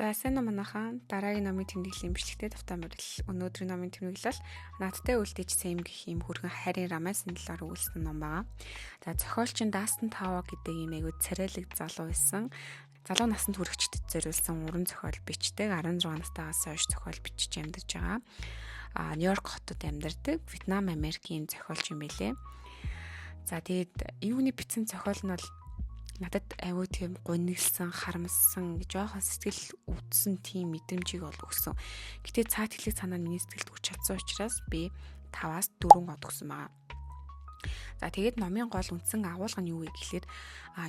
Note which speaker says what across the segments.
Speaker 1: За, сайн уу, манайхан, дараагийн номын тэмдэглэлийн бичлэгтээ тавтай морил. Өнөөдрийн номын тэмдэглэл бол "Надтай үлдээч, Сэм" гэх ийм хөөрхөн хайрын романсын талаар өгүүлсэн ном байгаа. За, зохиолч нь Дастин Тао гэдэг ийм айгүй царайлаг залуу байсан. Залуу насанд хүрэгчдэд зориулсан уран зохиол бичдэг. 16 настайгаас хойш зохиол бичиж амьдарч байгаа. Нью-Йорк хотод амьдардаг Вьетнам Америкийн зохиолч юм билээ. За, тэгээд энэ хүний бичсэн зохиол нь бол надад аюу тийм гуниглсан, харамссан, жоохон сэтгэл өвдсөн тийм мэдрэмжийг бол өгсөн. Гэтэ цаад хэлэг санаа миний сэтгэлд хүрч чадсан учраас би 5-аас 4 од өгсөн байгаа. За, тэгээд номын гол үндсэн агуулга нь юу вэ гэхлээр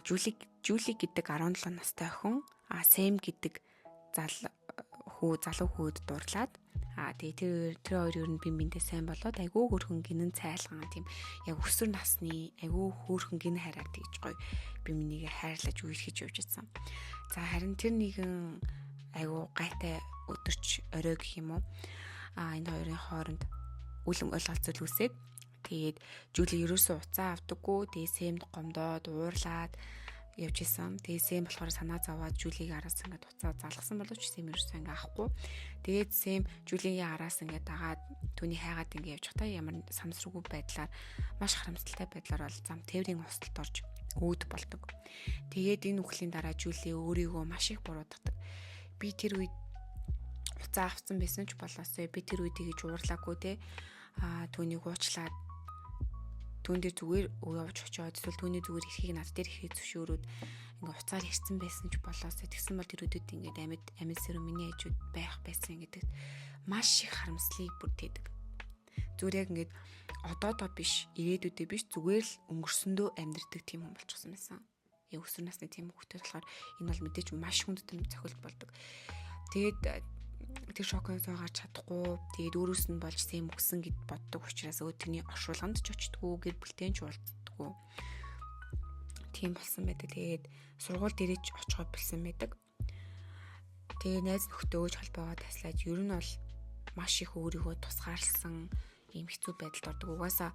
Speaker 1: Жули Жули гэдэг 17 настай охин Сэм гэдэг залуу хүүд дурлаад, тэгээ тэр тэр хоёр ер нь бие биендээ сайн болоод, айгүй хөөрхөн гинэн цайлган, тийм яг өсвөр насны айгүй хөөрхөн гинэн хайраар тэгж гоё бие бинийгээ хайрлаж үерхэж явж байсан. За, харин тэр нэгэн айгүй гайтай өдөрч орой гэх юм уу, энэ хоёрын хооронд үл ойлголцол үүсээд, тэгээд Жули ерөөсөө уцаа авдаггүй. Тэгээд Сэмд гомдоод уурлаад явж исэн. Тэгээ Сэм болохоор санаа зовоод Жулиг араас ингээд уцаа залгасан боловч Сэм ерөөсөө ингээд авахгүй. Тэгээд Сэм Жулигийн араас ингээд дагаад, түүний хайгаад ингээд явж байхдаа ямар санамсаргүй байдлаар, маш харамсалтай байдлаар бол зам тээврийн осолд орж өөд болдог. Тэгээд энэ үхлийн дараа Жули өөрийгөө маш их буруутгадаг. Би тэр үед уцаа авсан байсан ч болоосой, би тэр үед тэгэж уурлаагүй те. Түүнийг уучлаад, түүн дээр зүгээр явж очиод, эсвэл түүний зүгээр эрхийг над дээр ирэхийг зөвшөөрөөд ингээ уцаар ирсэн байсан ч болоосой, тэгсэн бол тэр өдөд ингээд амьд амьд сэрүү миний хажууд байх байсан гэдэгт маш их харамслыг бүрдээдэг. Зүгээр яг ингээд одоодоо биш, ирээдүйдээ биш, зүгээр л өнгөрсөндөө амьдардаг тийм хүн болчихсон байсан. Яг өсвөр насны тийм хүүхдүүд болохоор энэ бол мэдээж маш хүнд зохилт болдог. Тэгээд тэр шокоос гарч чадахгүй. Тэгээд өөрөөс нь болж Сэм үхсэн гэд боддог учраас өө тэрний оршуулганд ч очдгоо, гэр бүлтэй ч уулздаггүй. Тийм болсон байдаг. Тэгээд сургууль дээрээ ч очихоо болсон байдаг. Тэгээ найз нөхдөд өөж холбоогоо таслаад, ер нь бол маш их өөрийгөө тусгаарлсан ийм хэцүү байдалд ордог. Угаасаа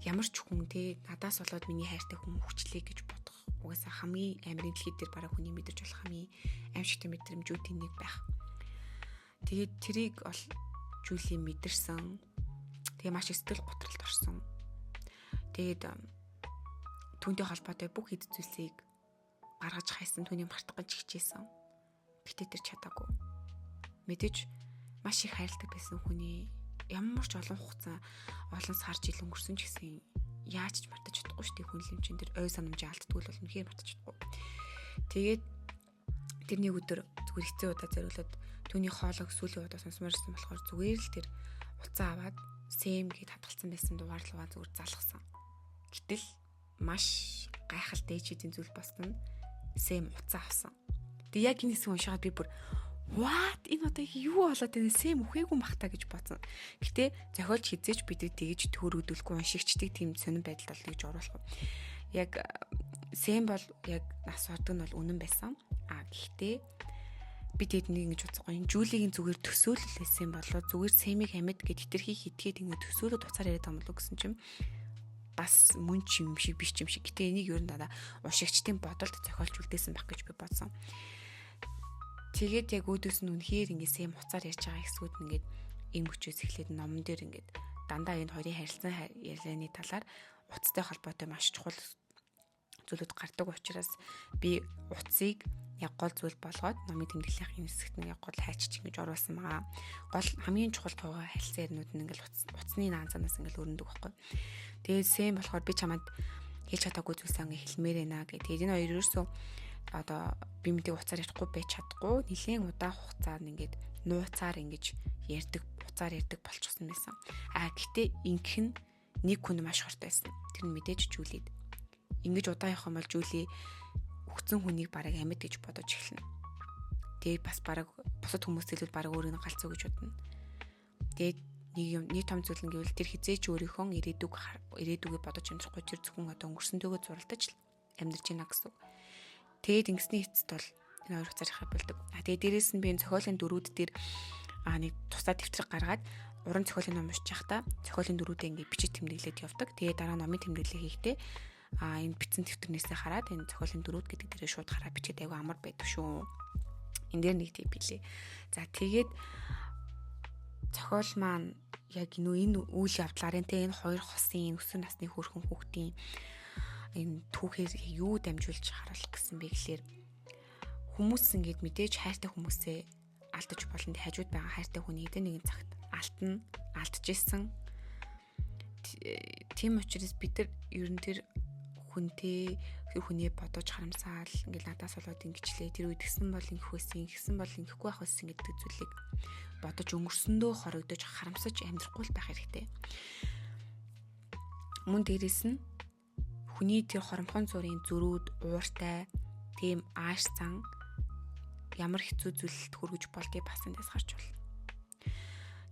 Speaker 1: ямар ч хүн те, надаас болоод миний хайртай хүн хүчлээ гэж бодох угаасаа хамгийн амирын дэлхий дээр бараг хүний мэдэрч болох хамгийн аимшигтай мэдрэмжүүдийн нэг байх. Тэгээд тэрийг бол Жули мэдэрсэн. Тэгээ маш их сэтгэл готролд орсон. Тэгээд түүнтэй холбоотой бүх эд зүйлсийг гаргаж хайсан, түүнийг мартах гэж хичээсэн. Гэтэ тэр чадаагүй. Мэдээж маш их хайрладаг байсан хүний ямар ч олон хугацаа, олон сар жил өнгөрсөн ч гэсэн яаж ч мартаж чадахгүй шүү дээ, хүн юм чинь тэр ой санамжаа алддаггүй бол үнэхээр мартаж чадахгүй. Тэгээд тэр нэг өдөр зүгээр хэцүү удаа зориулаад, түүний хоолойг сүүлийн удаа сонсомоор байсан болохоор зүгээр л тэр утсаа аваад Сэм гэд хадгалсан байсан дугаар руугаа зүгээр залгасан. Гэтэл маш гайхалтай ээжүүдийн зүйл болсон нь Сэм утсаа авсан. Тэгээ яг энэ хэсэг уншаад би бүр "What, энэ одоо юу болоод байна, Сэм үхээгүй мах та" гэж бодсон. Гэтэ зохиолч хэзээ ч бидэд тэгж төөрөгдүүлэхгүй, уншигчдыг тийм сонин байдалд бол тэгж оруулахгүй. Яг Сэм бол яг нас ордог нь бол үнэн байсан. А гэхдээ би тэднийг ингэж бодсохгүй. Энэ Жулигийн зүгээр төсөөлөл байсан болоо, зүгээр Сэмийг амьд гэд хэтэрхий хитгээд ингэ төсөөлөд уцаар яриад байгаа юм болоо гэсэн чинь бас мөн ч юм шиг, биш ч юм шиг. Гэтэ энийг ер нь дадаа уншигчдын бодолд зохиолч үлдээсэн байх гэж би бодсон. Тэгээд яг өөдөөс нь үнэхээр ингэ Сэм уцаар ярьж байгаа хэсгүүд нь ингээд им өчөөс эхлээд номон дээр ингээд дандаа энэ хоёрын харилцан ярианы талаар утастай холбоотой маш чухал зүйлүүд гардаг учраас би утсыг яг гол зүйл болгоод номын тэмдэглэлийн хэсэгт нь яг гол хайчиж ингэж оруулсан байгаа. Гол хамгийн чухал тугаа харилцан ярианууд нь ингээл утасны наанцанаас ингээл өрнөдөг байхгүй. Тэгээд Сэм болохоор би чамд хэлж чадаагүй зүйлсээ ингээ хэлмээр байна гэх. Тэгээд энэ хоёр ерөөсөө одоо би мэдээ уцаар ярихгүй байж чадахгүй, нэлээд удаан хугацаанд ингээд нууцаар ингэж ярьдаг, уцаар ярьдаг болчихсон байсан. А гэтээ ингэх нь нэг хүн маш хортой байсан. Тэр нь мэдээж Жулид. Ингэж удаан явах юм бол Жули үхсэн хүнийг бараг амьд гэж бодож эхэлнэ. Тэгээд бас бараг бусад хүмүүс илүү бараг өөрийг нь галзуу гэж бодно. Тэгээд нэг юм, нэг том зүйл нь гэвэл тэр хэзээ ч өөрийнхөө ирээдүгээ бодож амьдрахгүй, тэр зөвхөн одоо өнгөрсөнтэйгөө зуралдаж амьдарч байна гэсэн үг. Тэгээд ингэсний эцэст бол энэ хоёр уцаар явах болдог. А тэгээд дээрэс нь би энэ зохиолын дөрүүд дээр нэг тусдаа дэвтрэг гаргаад, уран зохиолын ном уншиж байхдаа зохиолын дөрүүдээ ингээд бичиж тэмдэглээд явдаг. Тэгээд дараа номын тэмдэглэл хийхдээ энэ бичсэн дэвтэрнээсээ хараад энэ зохиолын дөрүүд гэдэг дээрээ шууд хараад бичээд айгүй амар байдаг шүү. Энэ дээр нэг тийм билээ. За тэгээд зохиол маань яг энэ үйл явдлаар те энэ хоёр хосын өсвөр насны хөөрхөн хүүхдийн энэ түүхээр юу дамжуулж харуулах гэсэн бэ гэхлээр хүмүүс ингээд мэдээж хайртай хүмүүсээ алдаж болно. Хажууд байгаа хайртай хүний хэдэн нэгэн цагт алтна, алдчихсан. Тийм учраас бид нар ер нь тэр хүнтэй тэр хүнээ бодож харамсаал ингээл надаас болоод ингэчлээ, тэр үед гисэн бол ингэх байсан, ингэсэн бол ингэхгүй байх байсан гэдэг зүйлийг бодож өнгөрсөндөө хорогдож харамсаж амьдрахгүй л байх хэрэгтэй. Мөн дээрэс нь хүний тэр хоромхон зургийн зөрүүд, ууртай, тийм ааш зан ямар хэцүү зүйлд хүргэж болдгийг бас эндээс гарч болно.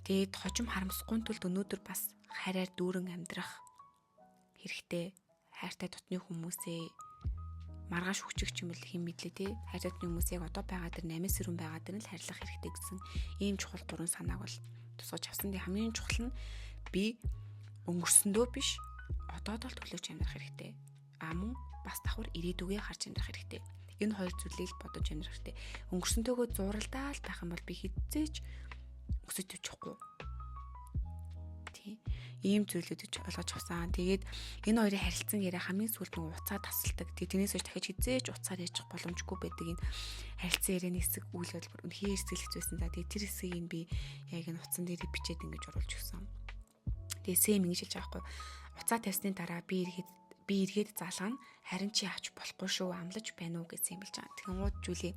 Speaker 1: Тэгээд хожим харамсахгүй тулд өнөөдөр бас хайраар дүүрэн амьдрах хэрэгтэй. Хайртай дотны хүмүүсээ маргааш хүчих юм бол хэн мэдлээ те. Хайртай дотны хүмүүс яг одоо байгаа тэр 8 сэрүүн байгаа тэр нь л хайрлах хэрэгтэй гэсэн ийм чухал гурван санааг бол тусгаж авсан. Тэгээ хамгийн чухал нь би өнгөрсөндөө биш одоодоо л төлөөж амьдрах хэрэгтэй. А мөн бас давхар ирээдүгээ харж амьдрах хэрэгтэй. Энэ хоёр зүйлийг л бодож амьдрах хэрэгтэй. Өнгөрсөнтэйгөө зуралдаал байх юм бол би хэзээ ч өсөж төвчихгүй. Тий. Ийм зүйлүүдийг ойлгож авсан. Тэгээд энэ хоёрын харилцан яриа хамгийн сүүлд нэг уцаа тасалдаг. Тэгээд тэрнээс хойш дахиж хэзээ ч уцаар ярьчих боломжгүй байдаг энэ харилцан ярианы хэсэг үйл явдал бүр үнэхээр сэтгэл хэцүү байсан. За тэгээд тэр хэсгийг нь би яг энэ утсан дээр бичээд ингэж оруулж өгсөн. Тэгээд Сэм ингэж хэлж байгаа байхгүй. Уцаа тавьсны дараа би эргээд залгана. Харин чи авч болохгүй шүү. Амлаж байна уу гэсэн юм билж байгаа. Тэгэнгүүт Жули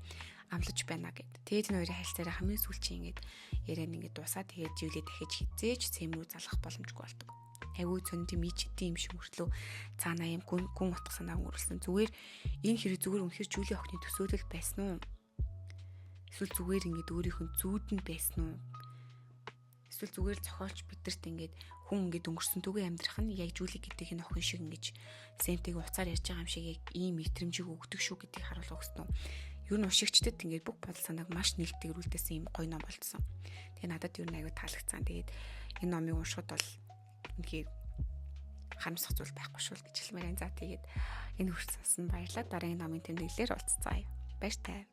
Speaker 1: амлаж байна гэд. Тэгээд энэ хоёрын харилцаараа хамгийн сүүлчийн ингэж яриа нь ингэж дуусаа. Тэгээд Жули дахиж хизээж Сэм рүү залгах боломжгүй болдог. Айгүй цон тийм ичдэн юм шиг мөртлөө цаанаа юм гүн утга санаа өнгөрүүлсэн. Зүгээр энэ хэрэг зүгээр үнэхэр Жули охины төсөөлөл байсан уу? Эсвэл зүгээр ингэж өөрийнх нь зүүд нь байсан уу? Эсвэл зүгээр зохиолч бидэрт ингээд хүн ингээд өнгөрсөнтэйгээ амьдрах нь яг Жули гэдэг энэ охин шиг ингэж Сэмтэйг уцаар ярьж байгаа юм шиг яг ийм мэдрэмжийг өгдөг шүү гэдгийг харуулах гэсэн үү. Ер нь уншигчдад ингээд бүх бодол санааг маш нээлттэй ийм гоё ном болцсон. Тэгээ надад ер нь аягүй таалагдсан. Тэгээд энэ номыг уншихад бол үнэхээр харамсах зүйл байхгүй шүү л гэж хэлмээр байна. За тэгээд энэ хүртэл сонсон баярлалаа. Дараагийн номын тэмдэглэлээр уулзцаая. Баяртай.